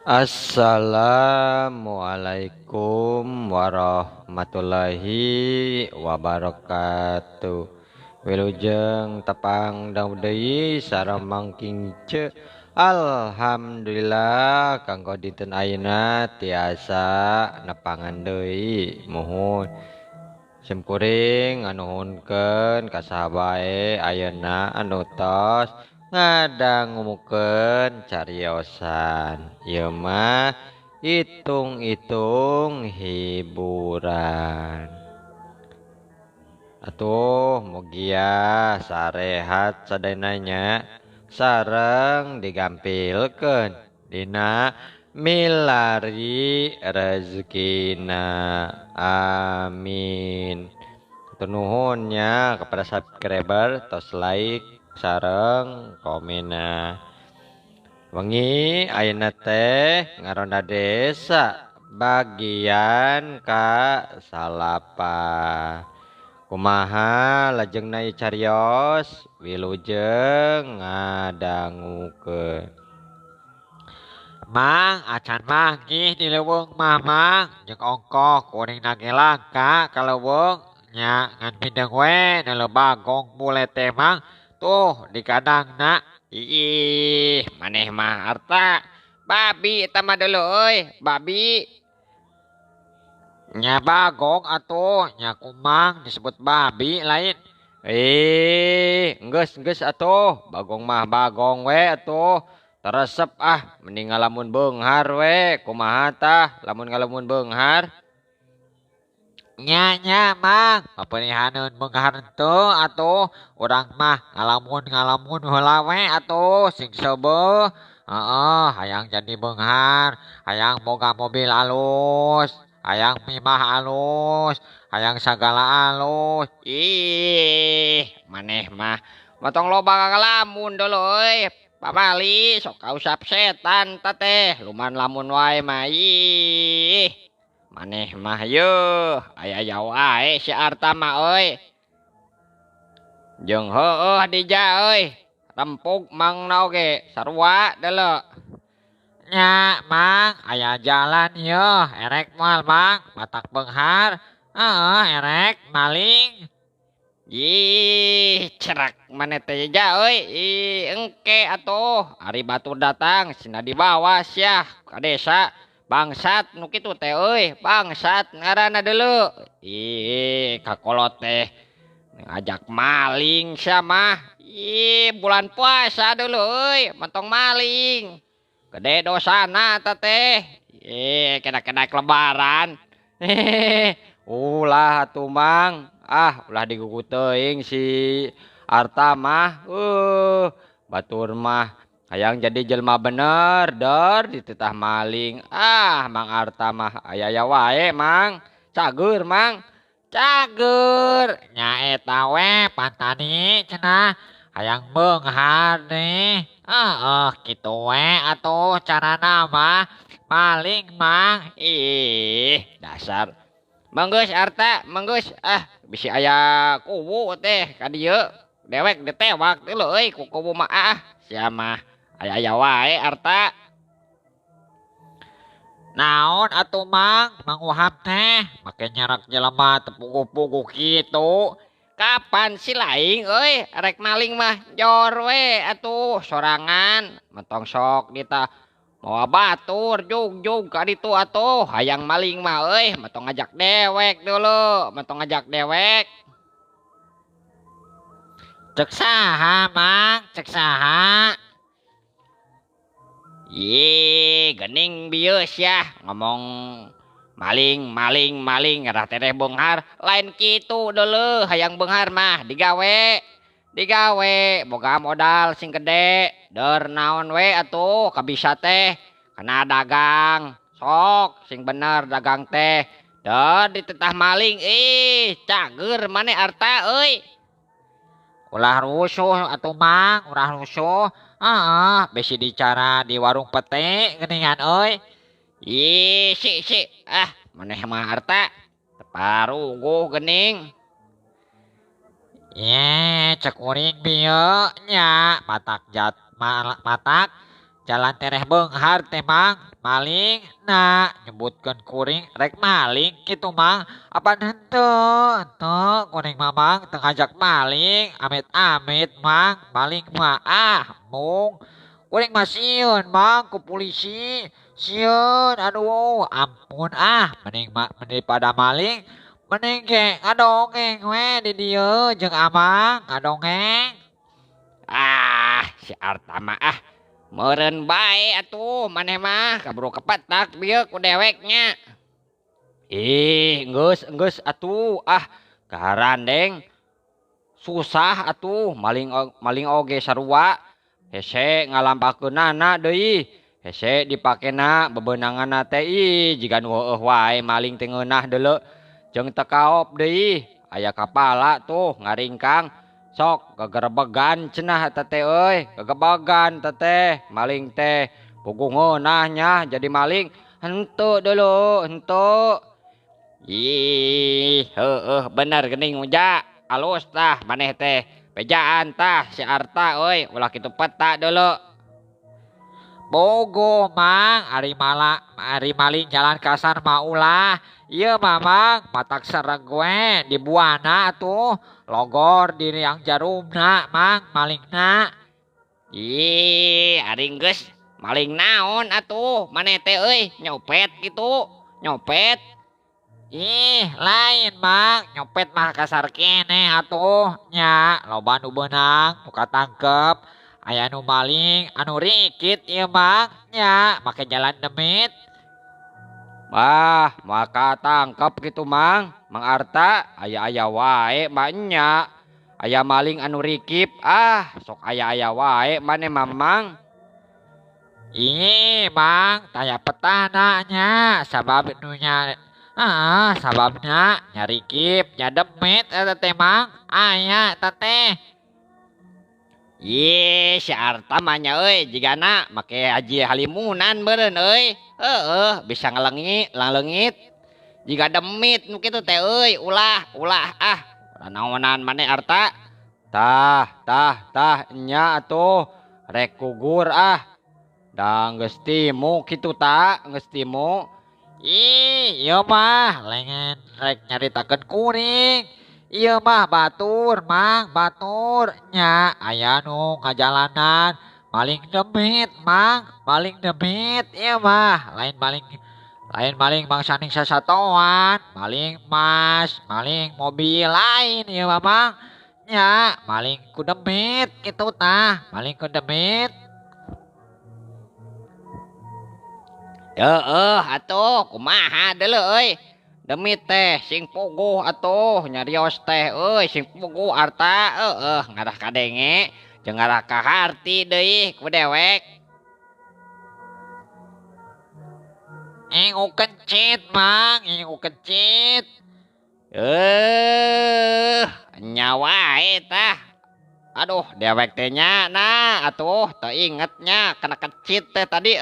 Assalamualaikum warahmatullahi wabarakatuh. Wilujeng tepang deui sareng Mang Kingce. Alhamdulillah kanggo dinten ayeuna tiasa nepangan deui. Muhun simkuring nganuhunkeun ka saha bae ayeuna anu tos ngadangumukeun cariosan. Ieu mah itung-itung hiburan. Atuh mugia sarehat sadayana nya sareng digampilkeun dina milari rezekina. Amin. Hatur nuhun nya kepada subscriber tos like sareng komena. Wengi ayeuna teh ngaronda desa bagian ka salapa. Kumaha lajengna ieu carios wilujeng ngadangukeun. Mang acan manggih di leuweung mah mang jeung ongkoh kuring nage langka ka leuweung nya ngan pideung we nu bagong bule teh mang. Tuh di kandangna. Ih, maneh mah harta. Babi eta mah dulu euy, babi. Nya bagong atuh, nya kumang disebut babi lain. Enggeus enggeus atuh, bagong mah bagong we atuh. Teresep ah, mending ngalamun beunghar we, kumaha tah lamun ngalamun beunghar? Nya nya mang, paperihaneun beunghar henteu atuh, urang mah ngalamun-ngalamun heula we atuh sing seubeuh. Heeh, hayang jadi beunghar, hayang boga mobil alus, hayang mimah alus, hayang sagala alus. Ih, maneh mah motong loba ngalamun dulu euy. Pamali sok kausap setan ta teh, luman lamun wae mah ih. Maneh mah yeuh, aya wae si Arta mah euy. Jeung heueuh dija euy, rempug mangna oge sarua deuleu. Nya mang, aya jalan yeuh, erek moal mang, matak beunghar. Heeh, erek maling. Ih, cerak maneh teh ja euy. Ih, engke atuh ari batur datang sina dibawa sia ka desa. Bangsat nu kitu teh euy, bangsat ngaranna deuleu. Ih, kakolot teh ngajak maling sia mah. Ih, bulan puasa deuleu euy, mentong maling. Gede dosana eta teh. Ih, kena-kena lebaran. Ulah atuh mang. Ah, ulah digugu teuing si Arta mah. Batur mah hayang jadi jelma bener dor dititah maling. Ah, Mang Arta mah aya-aya wae mang. Cager mang. Cager. Nya eta we pantani cenah hayang beunghar nih. Heeh, kitu we atuh carana mah maling mang. Ih, dasar. Manggeus Arta, manggeus. Ah, bisi aya kuwu teh ka dieu. Dewek ditewak teh leuh euy ku kuwu mah ah. Sia mah aya-aya wae Arta. Naon atuh mang, Mang Uham teh make nyarak jelema teu puguh-puguh kitu. Kapan si laing euy rek maling mah jor we atuh sorangan. Mentong sok dita mawa batur jug-jug ka ditu atuh hayang maling mah euy, mentong ngajak dewek dulu, mentong ngajak dewek. Cek saha mang, cek saha? Ih, gening bieu sia ngomong maling maling maling ngarah tereh beunghar, lain kitu deuleu hayang beunghar mah digawe. Digawe boga modal sing gede, deur naon we atuh kabisa teh, kana dagang, sok sing bener dagang teh. Deur dititah maling, ih cager maneh Arta euy. Ulah rusuh atuh mang, ulah rusuh. Heeh, bisi dicara di warung pete geuningan euy. Ih, si si, ah maneh mah Arta teparuguh geuning. Ye, cek uring bieu nya matak jat matak Jalan tereh beunghar teh Mang, maling na nyebutkeun kuring rek maling kitu Mang. Apan henteu, henteu kuring mah Mang teu ngajak maling, amit-amit Mang, maling mah ah mung. Kuring mah sieun Mang ku polisi, sieun aduh ampun ah mending mah daripada maling mending ge ngadongeng we di dieu jeung Amang ngadongeng. Ah si Arta mah ah meureun bae atuh maneh mah kaburu kepetak bieu ku deweknya. Ih geus geus atuh ah kaharandeng susah atuh maling maling oge sarua hese ngalampakeunana deui hese dipakena bebenanganna teh ih jiga nu heueuh wae maling teh ngeunah deuleu jeung teu kaop deui aya kapala tuh ngaringkang sok gegerebegan cenah eta teh euy gegebegan eta teh maling teh puguh ngeunah nya jadi maling henteu deuleu henteu. Ih heueuh bener geuning Uja alus tah maneh teh bejaan tah si Arta euy ulah kitu peta deuleu. Bogoh Mang ari mala ari maling jalan kasar mah ulah ieu mah Mang matak sereg we dibuana atuh logor diri yang jarumna Mang malingna. Ih ari geus maling naon atuh maneh teh euy nyopet kitu nyopet. Ih lain Mang nyopet mah kasar keneh atuh nya loba nu beunang nu katangkep aya nu maling anu rikit ieu Mang nya make jalan demit. Wah maka tangkep kitu Mang, Mang Arta aya-aya wae mah nya aya maling anu rikip ah sok aya-aya wae maneh mah Mang. Ih Mang taya petana nya sabab nu nya ah sababna nya rikip nya demit eta teh Mang aya eta teh. Ih si Arta mah nya euy jigana make haji halimunan meureun euy heueuh bisa ngelengi laleungit jiga demit nu kitu teh euy ulah ulah ah naonan maneh Arta. Tah tah tah nya atuh rek gugur ah da geus timu kitu ta geus timu. Ih ieu mah lengen rek nyaritakeun kuring. Ieu mah batur Mang batur nya aya nu ngajalanan maling demit Mang maling demit ieu mah lain maling bangsa ning sasatoan maling emas maling mobil lain ieu mah Mang nya maling ku demit kitu tah maling ku demit. Heueuh atuh kumaha deuleu euy demit teh sing puguh atuh nyarios teh euy sing puguh Arta heueuh ngarah kadenge jeung ngarah kaharti deui ku dewek. Ingu kencit Mang ingu kencit. Nya wae tah aduh dewek teh nya nah atuh teu inget nya kana kecit teh tadi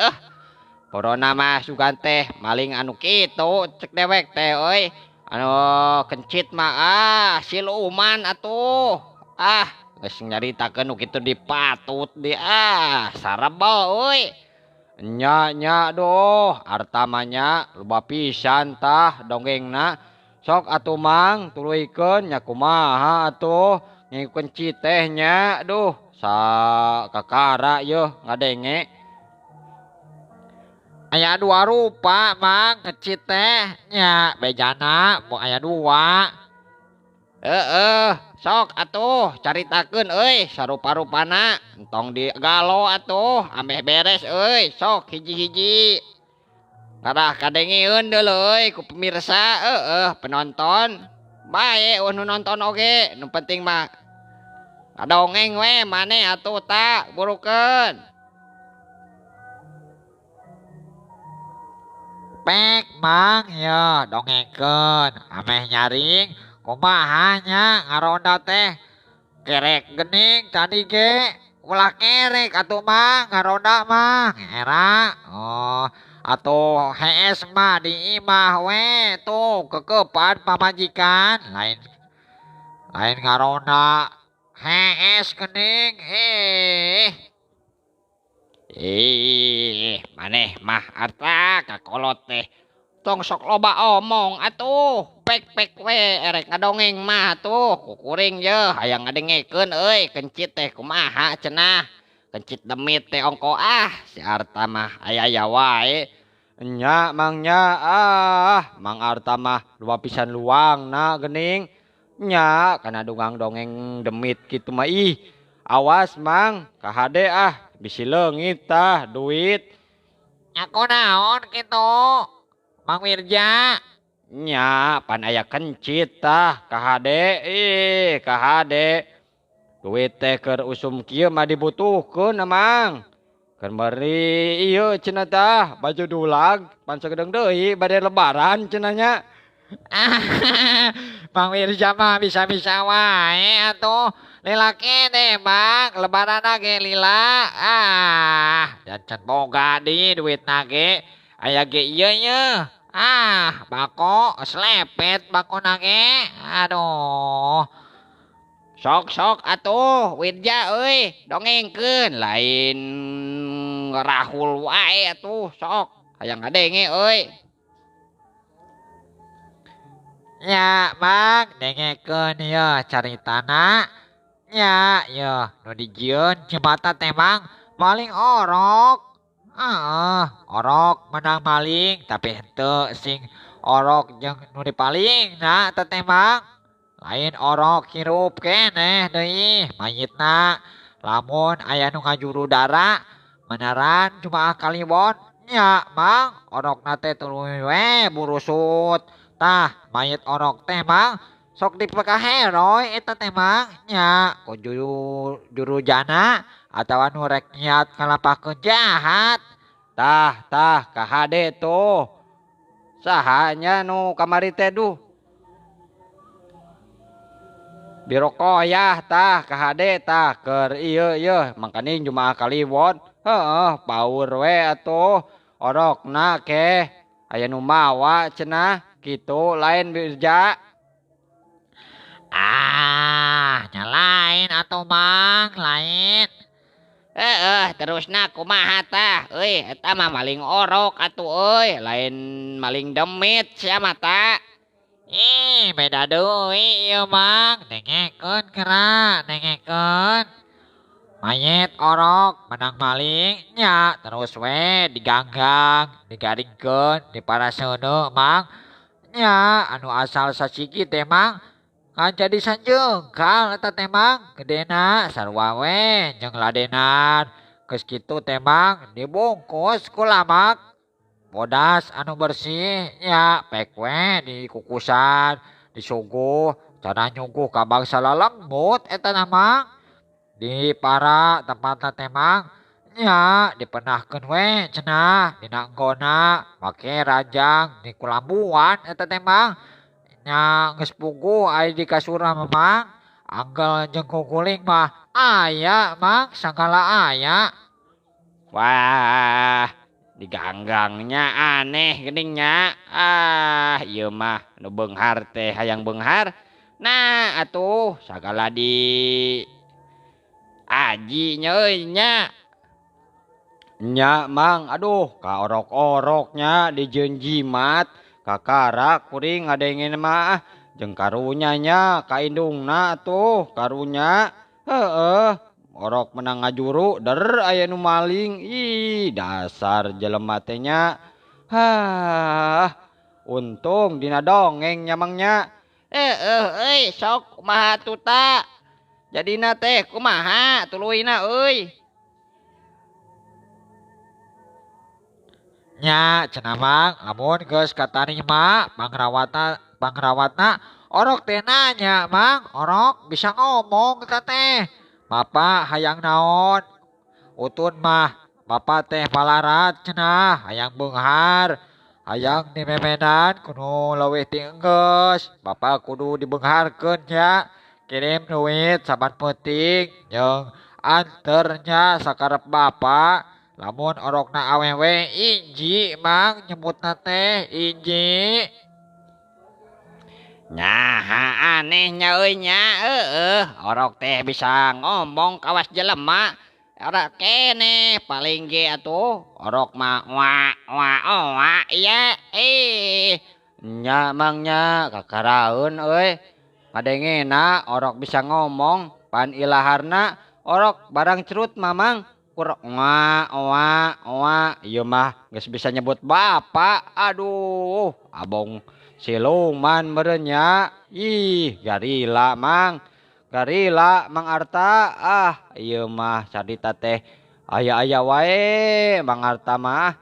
Corona mah sugan teh maling anu kitu cek dewek teh euy anu kencit mah ah siluman atuh ah geus nyaritakeun nu kitu dipatut di ah sarebel euy. Nya nya doh Arta mah nya loba pisan tah dongengna sok atuh Mang tuluykeun nya kumaha atuh ngikukeun citeh nya duh sa kakara yeuh ngadenge. Aya dua rupa Mang kecit teh nya bejana mau aya dua. Heeh sok atuh caritakeun euy sarupa-rupana entong digalo atuh ameh beres euy sok hiji-hiji ngarah kadengeun deuleu euy ku pemirsa heueuh penonton bae eueuh nu nonton oge nu penting mah ngadongeng we maneh atuh ta burukeun. Pek Mang ya dongengkeun ameh nyaring kumaha nya ngaronda teh kerek geuning tadi ge ulah kerek atuh Mang ngaronda mah era oh atuh hees mah di imah we tuh kekepan pamajikan lain lain ngaronda hees geuning. Ih, maneh mah Arta kakolot teh. Tong sok loba omong atuh. Pek-pek we erek ngadongeng mah atuh. Kukuring ye hayang ngadengekeun euy kencit teh kumaha cenah. Kencit demit teh ongko ah si Arta mah aya-aya wae. Nya Mang nya ah Mang Arta mah lupa pisan luang na gening. Nya kana dongeng dongeng demit kitu mah ih. Awas Mang kahade ah bisi leungit tah duit. Nya kunaon kitu Mang Wirja? Nya pan aya kencit tah kahade ih kahade. Duit teh keur usum kieu mah dibutuhkeun Mang. Keur meuri ieu cenah tah baju dulag pan sagedeung deui bade lebaran cenah nya. Mang Wirja mah bisa-bisa wae atuh. Lila kene Mang, lebaran ge lila. Ah, dan can boga deui duitna ge. Aya ge ieu ye. Ah, bako selepet bakona ge. Aduh. Sok-sok atuh Wirja euy, dongengkeun lain rahul wae atuh sok hayang ngadenge euy. Ya, Mang, dengekeun ieu caritana. Nya, ieu nu dijieun jembatan teh Mang paling orok. Heeh, orok menang maling tapi henteu sing orok jeung nu dipalingna teh teh Mang. Lain orok hirup keneh deui mayitna. Lamun aya nu ngajuru dara beneran Jumaah Kaliwon nya Mang orokna teh tuluy we burusut. Tah mayit orok teh Mang sok dipekaheroy eta teh Mang nya ku juru jana atawa nu rek niat ngalampakeun jahat. Tah tah kahade tuh. Saha nya nu kamari teh duh. Dirokoyah tah kahade tah keur ieu ieu mangkaning Jumaah Kaliwon. Heeh, paur we atuh orokna ke aya nu mawa cenah kitu lain Wirja. Ah, nya lain atuh Mang, lain. Heeh, terusna kumaha tah euy eta mah maling orok atuh euy, lain maling demit sia mah ta. Ih, beda deui ieu Mang, dengekeun geura, dengekeun. Mayit orok menang maling nya terus we diganggang, digaringkeun, diparaseuneu Mang. Nya anu asal sasigi teh Mang ngan jadi sanjeungkal eta teh Mang, gedena sarua we jeung ladenan. Geus kitu teh Mang dibungkus ku lamak bodas anu bersih nya pek we dikukusan, disuguh, cara nyuguh ka bangsa lalembut eta na Mang. Di para tempatna teh Mang nya dipenahkeun we cenah dina enggona make ranjang di kulambuan eta teh Mang. Nya geus puguh aya di kasur mah Mang, anggel jeung kukuling mah aya Mang, sagala aya. Wah, diganggangnya aneh geuning nya. Ah, ieu mah nu beunghar teh hayang beunghar. Nah, atuh sagala di aji nya euy nya. Nya Mang, aduh ka orok-oroknya dijieun jimat. Kakara kuring ngadengin mah jeung karunya nya ka indungna tuh karunya. Heeh, orok menang ngajuru der aya nu maling. Ih, dasar jelema teh nya. Hah, untung dina dongeng nya Mang nya. Heeh euy, sok kumaha tuh ta? Jadina teh kumaha tuluyna euy? Nya cenah Mang, lamun geus katarima pangrawatna orok teh nanya Mang, orok bisa ngomong eta teh. Bapak hayang naon? Utun mah bapak teh palarat cenah, hayang beunghar, hayang dimemenan kudu leuwih ti enggeus. Bapak kudu dibeungharkeun nya, kirim duit saban peuting jeung anternya sakarep bapak. Lamun orokna awewe inji Mang nyebutna teh inji. Nyaha aneh nya euy nya, heeh, orok teh bisa ngomong kawas jelema. Ora kene paling ge atuh orok mah wa wa wa iya eh nya Mang nya kakaraeun euy. Ngadengena orok bisa ngomong pan ilaharna orok barang cerut mamang kur wa wa wa ieu mah geus bisa nyebut bapak. Aduh abong siluman meureun nya. Ih garila Mang, garila Mang Arta. Ah ieu mah carita teh aya-aya wae Mang Arta mah.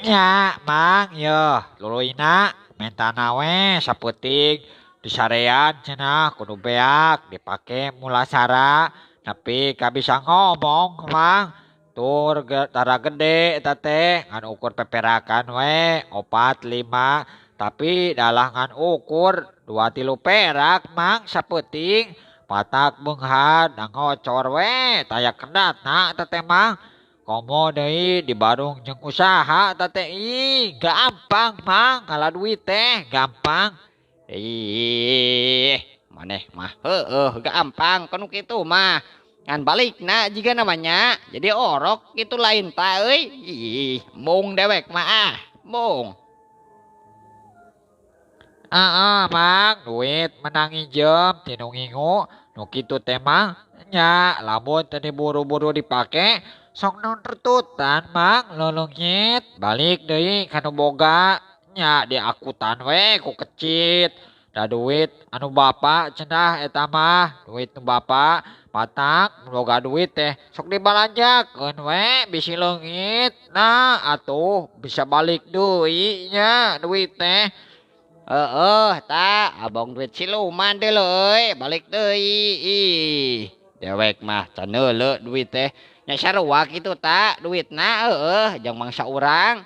Nya Mang yeuh luluina mentana we saputing disarean cenah kudu beak dipake mulasara nepi ka bisa ngomong Mang. Tur tara gede eta teh ngan ukur peperakan we 4 5 tapi dalah ngan ukur 2 3 perak Mang saputing patak beunghar da ngocor we taya kendatna eta teh Mang. Komo deui dibarung jeung usaha eta teh ih gampang Mang ngala duit teh gampang. Ih maneh mah heueuh gampang kanu kitu mah ngan balikna jiga namanya jadi orok kitu lain ta euy. Ih mung dewek mah ah mung. Heeh Mang duit menang injem ti nu ngingu nu kitu teh Mang nya lamun teu diburu-buru dipake sok nuntutan Mang leuleungit balik deui ka nu boga nya diakutan we ku kecit da duit anu bapa cenah eta mah duit nu bapa matak boga duit teh sok dibalanjakeun we bisi leungit nah atuh bisa balik deui nya duit teh. Heeh ta abong duit siluman deui euy balik deui. Ih dewek mah can neuleu duit teh nya sarua kitu ta duitna heueuh jeung mangsa urang.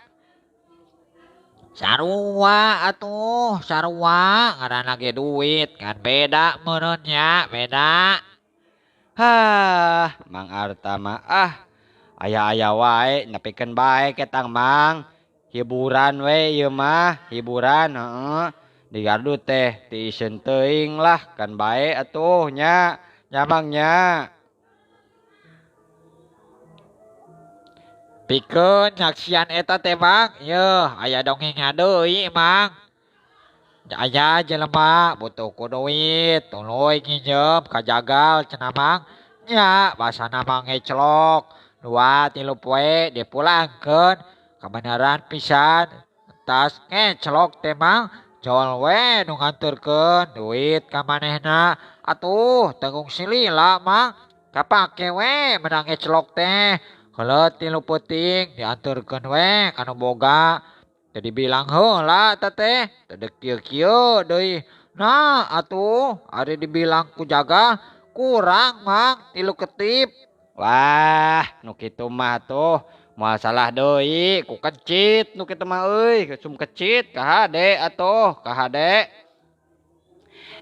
Sarua atuh sarua ngaranna ge duit kan beda meureun nya beda. Hah Mang Arta mah ah aya-aya wae nepikeun bae ketang Mang. Hiburan we ieu mah hiburan heeh di gardu teh tiiseun teuing lah kan bae atuh nya nya Mang nya. Pikeun nyaksian eta teh Mang yeuh aya dongengna deui Mang. Aya jelema butuh ku duit tuluy nginjem ka jagal cenah Mang nya basana mah ngeclok 2 3 poe dipulangkeun kabeneran pisan tas ngeclok teh Mang jol we nu nganterkeun duit ka manehna atuh tanggung silila Mang kapake we menang ngeclok teh heuleut 3 peuting dianterkeun we ka nu boga teu dibilang heula eta teh teu deuk kieu-kieu deui nah atuh ari dibilang ku jaga kurang Mang 3 ketip. Wah nu kitu mah tuh moal salah deui ku kecit nu kitu mah euy sum kecit kahade atuh kahade.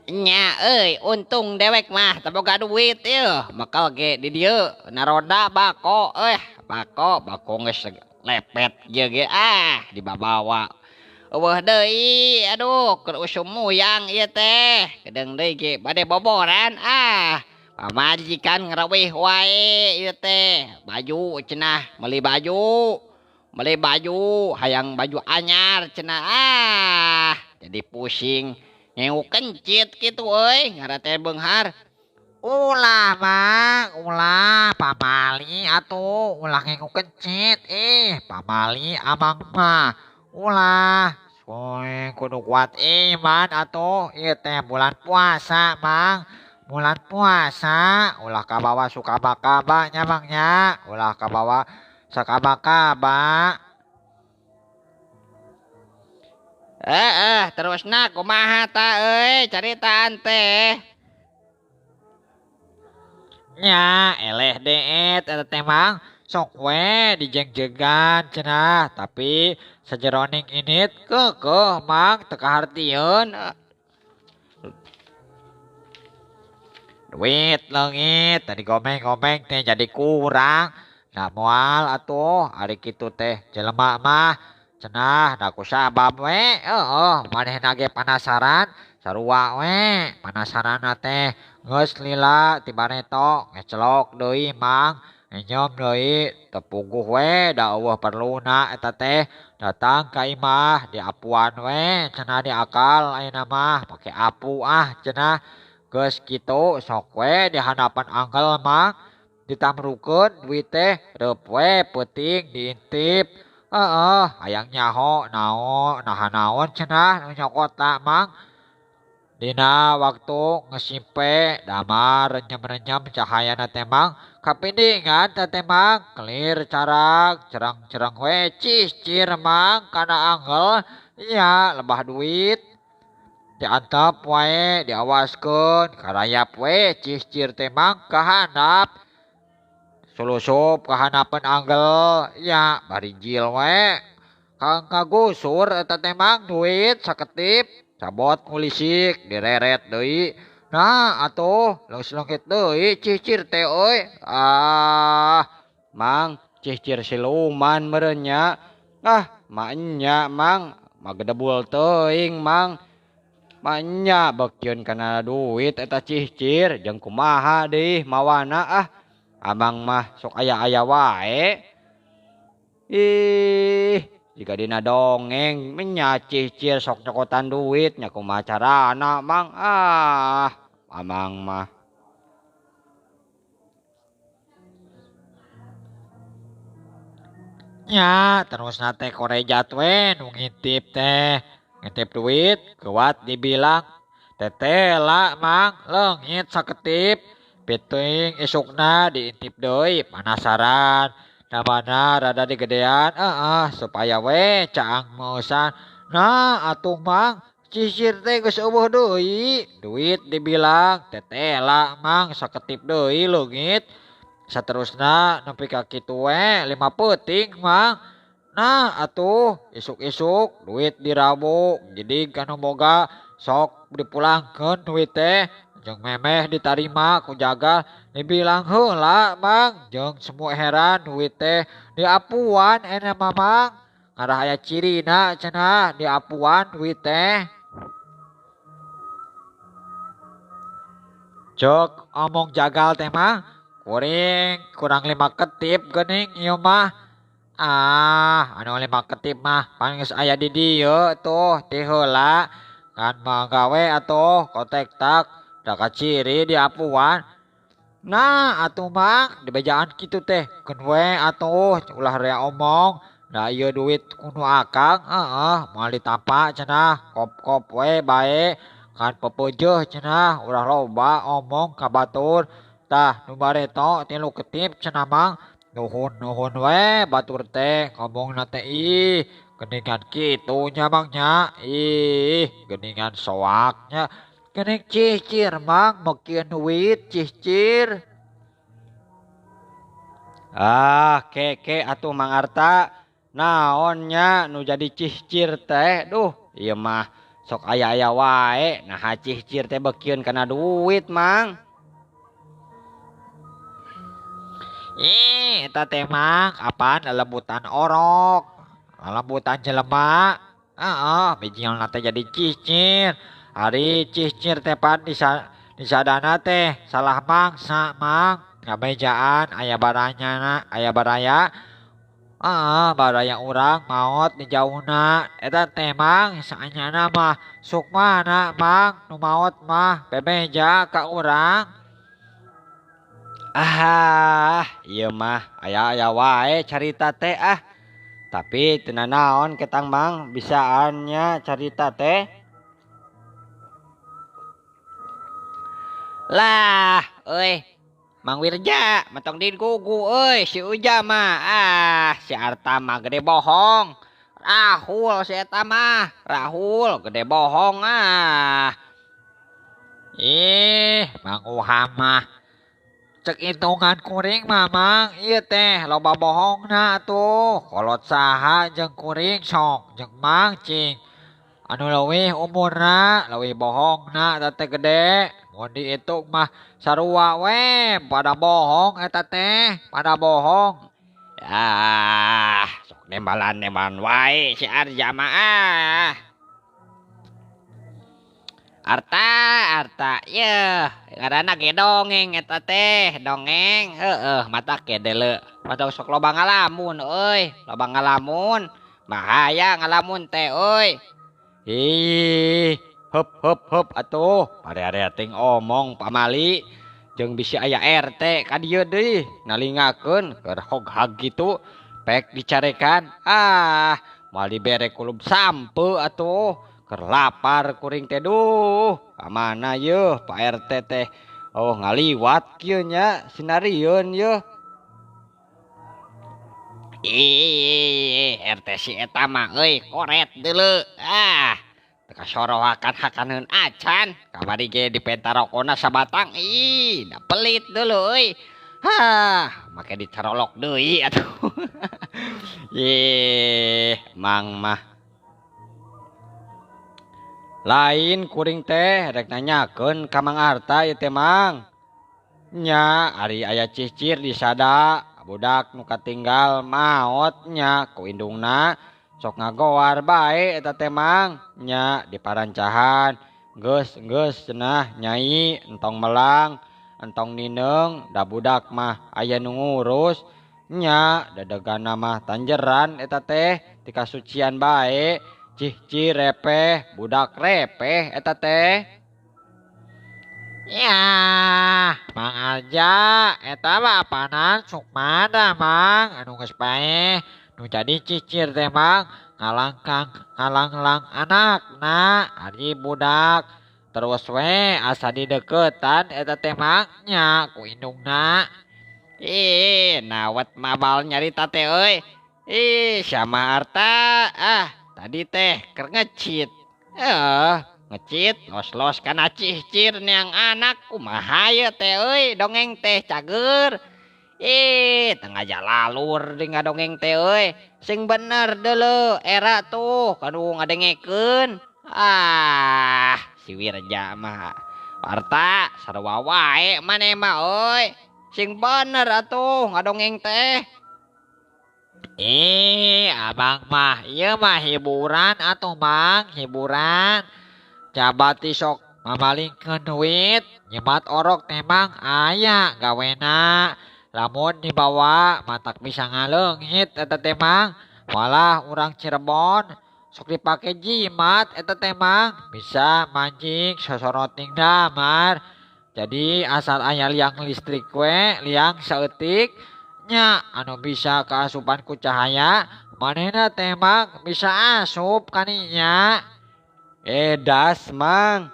Nya euy untung dewek mah teu boga duit ieu makal ge di dieu naroda bako euy bako bako geus lepet ieu ge ah dibabawa eueuh deui aduh keur usum muyang ieu teh kedeung deui ge bade boboran ah pamajikan ngerawih wae ieu teh baju cenah meuli baju hayang baju anyar cenah ah jadi pusing ngewu kencit kitu euy ngaran teh beunghar. Ulah Mang ulah pamali atuh ulah ngewu kencit ih pamali amang mah ulah soe kudu kuat iman atuh ieu teh bulan puasa Mang bulan puasa ulah kabawa sukaba-kaba nya Mang nya ulah kabawa sakaba-kaba. Terusna kumaha ta euy caritaan teh. Nya eleh deet eta teh Mang sok we dijengjegan cenah tapi sajeroning init keukeuh Mang teu kahartieun. Duit leungit tadi gomeng-gomeng teh jadi kurang. Da moal atuh ari kitu teh jelema mah cenah da ku sabab we heueuh manehna ge panasaran Sarua we panasaranna teh geus lila ti bareto ngecelok deui Mang ngenyom deui teu puguh we da eueuh perluna eta teh datang ka imah diapuan we cenah diakal ayeuna mah pake apu ah cenah geus kitu sok we di handapan anggel Mang ditamrukeun duit teh reup we peuting diintip heeh hayang nyaho naon naha naon cenah nu nyokotna Mang. Dina waktu ngesimpe damar renyem-renyem cahayana teh Mang kapindingan teh Mang kelir carang cereng-cereng we cicir Mang kana anggel nya lebah duit diantep wae diawaskeun karayap we cicir teh Mang ka handap sulusup ka handapeun anggel nya barijil we kagusur eta teh Mang duit saketip cabot ngulisik direret deui nah atuh geus leungit deui cicir teh euy ah Mang cicir siluman meureun nya ah maenya Mang magedebul teuing Mang maenya beukieun kana duit eta cicir jeung kumaha deui mawana ah amang mah sok aya-aya wae ih jika dina dongeng menya cicir sok nyokotan duit nya kumaha carana Mang ah amang mah. Nya terusna teh korejat we nu ngintip teh ngintip duit kuat dibilang tetela Mang leungit saketip peuting isukna diintip deui panasaran namana rada digedean heeh supaya we caang meusan nah atuh Mang cicir teh geus eueuh deui duit dibilang tetela Mang saketip deui leungit saterusna nepi ka kitu we 5 peuting Mang nah atuh isuk-isuk duit dirabu jadi kanu boga sok dipulangkeun duit teh jeung memeh ditarima ku jagal dibilang heula Mang jeung semua heran duit teh diapuan ena mah Mang ngarah aya cirina cenah diapuan duit teh cek omong jagal teh mah kuring kurang 5 ketip geuning ieu mah ah anu 5 ketip mah pan geus aya di dieu tuh ti heula ngan mah gawe atuh kotek tak da kaciri diapuan nah atuh Mang dibejaan kitu teh keun we atuh ulah rea omong da ieu duit kudu akang heeh moal ditampa cenah kop-kop we bae ngan pepeujeuh cenah ulah loba omong ka batur tah nu bareto 3 ketip cenah Mang nuhun-nuhun we batur teh ngomongna teh ih geuningan kitu nya Mang nya ih geuningan soak nya geuning cicir Mang meukeun duit cicir ah keke atuh Mang Arta naon nya nu jadi cicir teh duh ieu mah sok aya-aya wae naha cicir teh beukieun kana duit Mang. Ih eta teh Mang apaan lelembutan orok lelembutan jelema heeh bijilna teh jadi cicir ari cicir teh pan disadana teh salah mangsa Mang ngabejaan aya baranyana aya baraya heeh baraya urang maot di jauhna eta teh Mang saanyana mah sukmana Mang nu maot mah bebeja ka urang. Ah ieu mah aya-aya wae carita teh ah tapi teu nanaon ketang Mang bisaannya carita teh lah euy Mang Wirja matong digugu euy si Uja mah ah si Arta mah gede bohong Rahul si eta mah Rahul gede bohong ah ih Mang Uham mah cek hitungan kuring mah Mang ieu teh loba bohongna atuh kolot saha jeung kuring sok jeung Mang cing anu leuwih umurna leuwih bohongna eta teh gede mun diitung mah sarua we pada bohong eta teh pada bohong ah sok nembalan-nembalan wae si Arja mah ah. Arta Arta yeuh ngaranna ge dongeng eta teh dongeng heueuh mata ke deuleu mata sok loba ngalamun euy loba ngalamun bahaya ngalamun teh euy. Ih heup heup heup atuh pare-are ting omong pamali jeung bisi aya RT ka dieu deui nalingakeun keur hoghag kitu pek dicarekan ah moal dibere kulub sampe atuh keur lapar kuring teh duh ka mana yeuh Pak RT teh oh ngaliwat kieu nya sinarieun yeuh. Ih RT si eta mah euy koret deuleu ah teu kasorohakan hakaneun acan kamari ge dipenta rokona sabatang ih da pelit deuleu euy hah make dicarolok deui atuh. Ih mang mah lain kuring teh rek nanyakeun ka Mang Arta ieu teh Mang. Nya ari aya cicir disada budak nu katinggal maot nya ku indungna sok ngagoar bae eta teh Mang. Nya diparancahan geus geus cenah nyai entong melang entong nineung da budak mah aya nu ngurus nya dedegana mah tanjeran eta teh dikasucian bae cihci repeh budak repeh eta teh. Ya Mang Arja eta mah apanan sukmana Mang anu geus paeh nu jadi cicir teh Mang ngalangkang ngalanglang anakna ari budak terus we asa dideketan eta teh Mang nya ku indungna. Ih nawat mabal nyarita teh euy. Ih sama Arta ah tadi teh keur ngecit. Ngecit los-los kana cicir neang anak kumaha ye teh euy dongeng teh cager. Ih tengah jalalur di ngadongeng teh euy. Sing bener deuleu era tuh kanu ngadengekeun. Ah si Wirja mah Arta sarua wae maneh mah euy. Sing bener atuh ngadongeng teh. Eh abang mah ieu mah hiburan atuh Mang hiburan. Jabati sok mamalingkeun duit nyebat orok teh Mang aya gawena. Lamun dibawa matak bisa ngaleungit eta teh Mang. Malah urang Cirebon sok dipake jimat eta teh Mang bisa mancing sosoroting damar. Jadi asal aya liang listrik we liang saeutik nya anu bisa kaasupan ku cahaya manehna teh Mang bisa asup kaninya. Edas Mang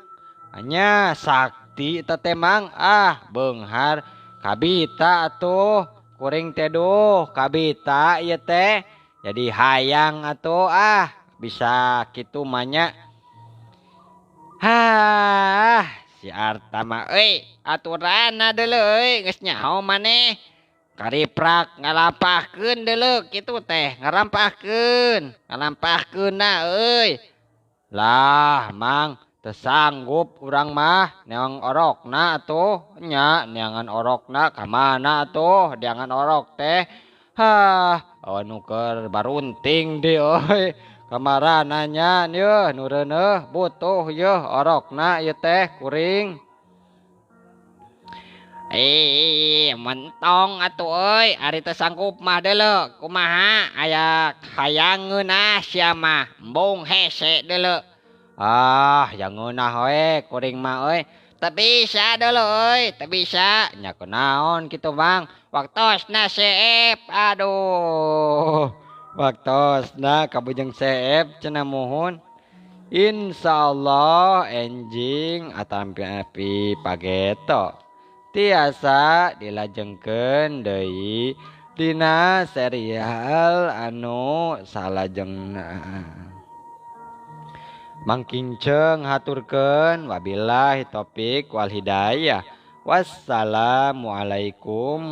nya sakti eta teh Mang ah beunghar kabita atuh kuring teh duh kabita ieu teh jadi hayang atuh ah bisa kitu mah nya. Hah si Arta mah euy aturanna deuleu euy geus nyaho maneh. Kariprak ngalampahkeun deuleu kitu teh ngarampahkeun ngalampahkeunna euy. Lah Mang teu sanggup urang mah neang orokna atuh nya neangan orokna ka mana atuh neangan orok teh. Hah anu keur barunting deui euy kamarana nya yeuh nu reuneuh butuh yeuh orokna ieu teh kuring. Eh mentong atuh euy ari teu sanggup mah deuleu kumaha aya hayang ngeunah sia mah embung hese deuleu. Ah yang ngeunah we kuring mah euy. Teu bisa deuleu euy teu bisa nya kunaon kitu Mang waktosna seep aduh waktosna kabujeng seep cenah muhun. Insyaallah enjing atampi pageto tiasa dilajengkeun deui dina serial anu salajengna. Mang Kinceng haturkeun wabillahi taufik wal hidayah. Wassalamualaikum.